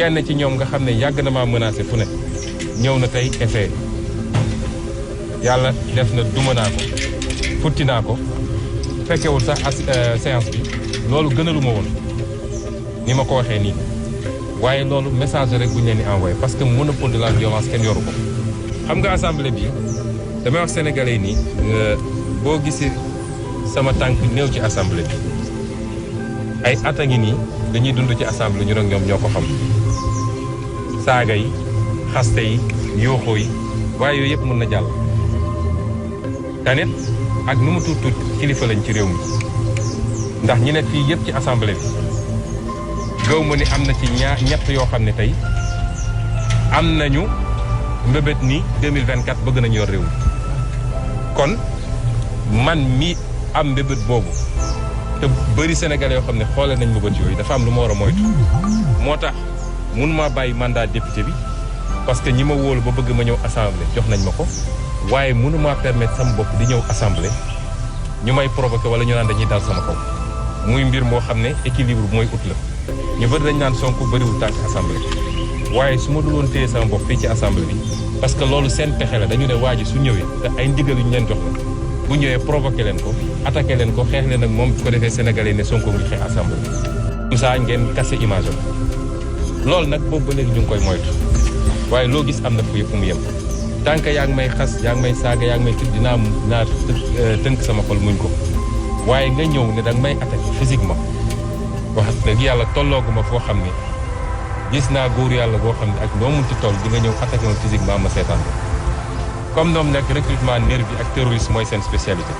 kenn ci ñoom nga xam ne yàgg na maa menacé fu ne ñëw na tey effet yàlla def na duma naa ko futti naa ko fekkewul sax séance bi loolu gënalu ma woon ni ma ko waxee nii waaye loolu message rek bu ñu leen di envoyé parce que monopole de la violence kenn yoru ko. xam nga assemblée bi damay wax sénégalais nii boo gisee sama tànk néew ci assemblée bi ay at a ngi nii dañuy dund ci assemblée ñu nag ñoom ñoo ko xam saaga yi xaste yi yooxoo yi waaye yooyu yëpp mën na jàll. tanit ak nu mu tuut tuut kilifa lañ ci réew mi ndax ñi ne fii yëpp ci assemblée bi gaw ma ni am na ci ñett yoo xam ne tey am nañu mbébét ni 2024 bëgg nañu yor réew mi kon man mi am mbébét boobu te bëri sénégalais yoo xam ne xoole nañ mbébét yooyu dafa am lu ma war a moytu moo tax mun maa bàyyi mandat député bi parce que ñi ma wóolu ba bëgg ma ñëw assemblée jox nañ ma ko waaye mënumaa permettre sama bopp di ñëw assemblée ñu may provoqué wala ñu naan dañuy dal sama kaw muy mbir moo xam ne équilibre mooy ut la ñu bëri dañ naan Sonko bëriwul tànk assemblée waaye su ma dul woon téye sama bopp fii ci assemblée bi parce que loolu seen pexe la dañu ne waa ji su ñëwee te ay ndigal yu ñu leen jox la bu ñëwee provoqué leen ko attaqué leen ko xeex leen ak moom bu ko defee sénégalais ne Sonko ngi xeex assemblée comme ça ngeen kase image am loolu nag boobu ba léegi ñu ngi koy moytu waaye loo gis am na fu mu yem tant que yaa ngi may xas yaa ngi may saaga yaa ngi may tudd dinaa tënk sama xol muñ ko waaye nga ñëw ne danga may attaqué physiquement wax dëgg yàlla tollooguma foo xam ne gis naa góor yàlla boo xam ne ak noo mun ci toll di nga ñëw attaqué ma physiquement ma seetaan comme ñoom nag recrutement nervi ak terroriste mooy seen spécialité